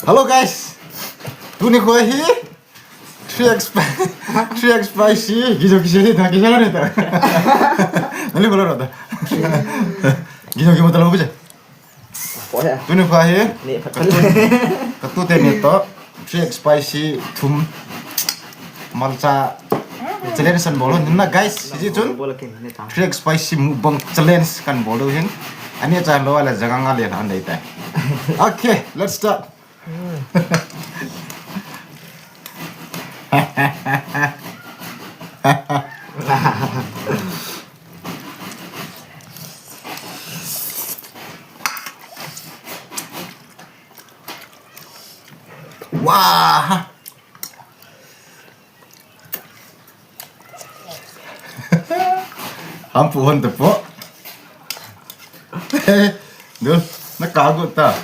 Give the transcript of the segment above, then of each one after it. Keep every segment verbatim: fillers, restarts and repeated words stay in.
Hello guys. Tuni kho hi three X three X spicy. Gijo kisi ni ta, gijo ni ta. Nali kho lo ta. Gijo ki mata lo buje. Tuni kho hi. Ni phat. Katu, katu te ni to. Three X spicy thum. Malcha challenge kan bol u hin na guys. Siji chun. Three X spicy mukbang challenge kan bol u hin. Ani cha lo ala jaga nga le han dai tai. Okay, let's start. Wow. Ham pu hon te po. Dul, na ka gu ta.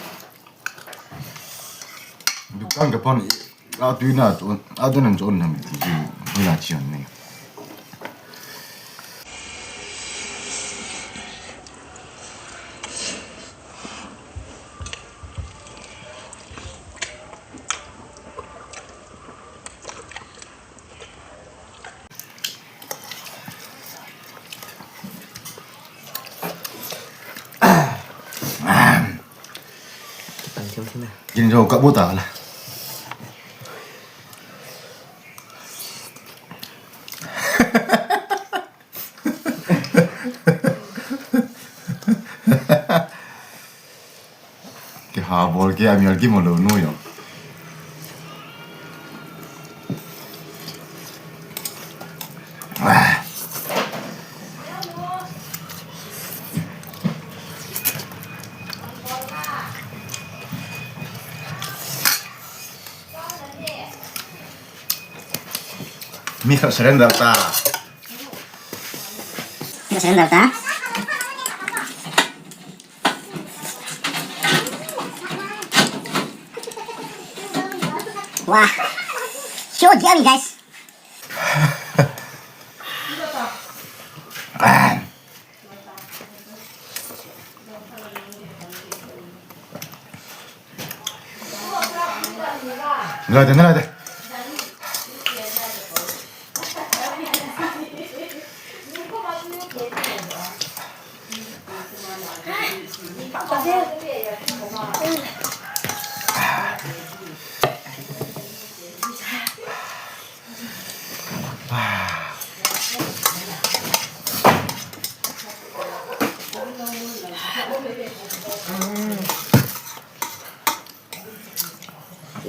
Dukan ka pon a tu na tu, a tu nan tu nam. Ni la chi on ni. Kin jo ka bu ta la. Kiha bol ke amial ki molo nu yo. Mi khat surrender ta. Mi khat surrender ta. Wow. Show them, guys. Nalai te, nalai te.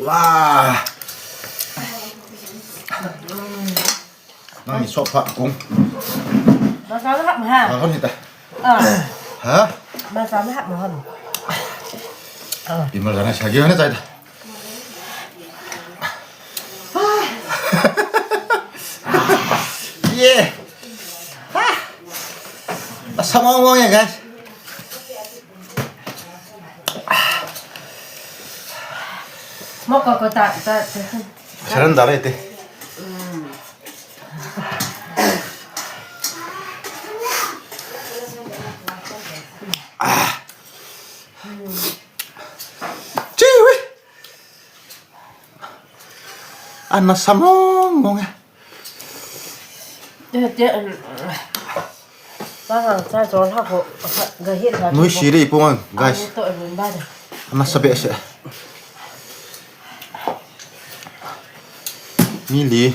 Wow. Nang ni sop pha kung. Masala hap ma ha. Ah, kon hita. Ah. Ha? Masala hap ma hon. Ah. Imal jana sagi hone chai ta. Yeah. Ah. Asam awang ya, guys. Moko ko ta ta ta. Saran dale te. Chiwi. Ana samong mong ya. Te te. Ba ngang cha jol ha ko. Ga hit ga. Nui si le ipong ang, guys. Ani to rin ba de. Ana sabe se. Mili.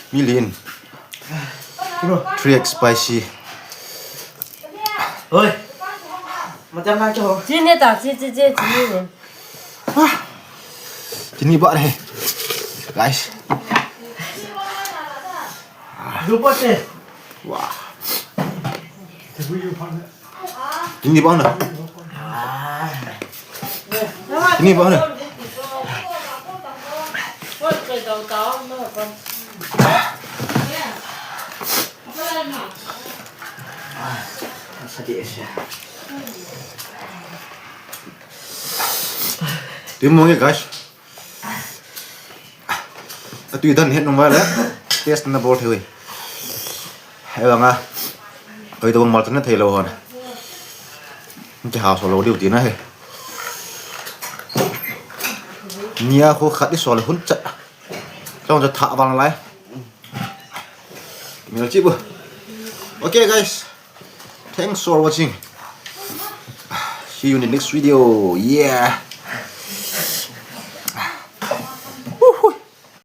Milin. Three X spicy. Oi. Macam na cho. Sini ta, si si si sini. Ah. Sini ba re. Guys. Lupa te. Wah. Ini bang na. Ini bang na. Sakit ya. Timun ni, guys. Atui dan het nung vale. Test na bol thei. Hei banga. Koi to bang mal tan thei lo hon. Kiha so lo diu tina he. Nia kho khat i sol hun chat. Chong cha tha vang lai. Mil chi bu. Okay, guys. Thanks for watching. See you in the next video. Yeah.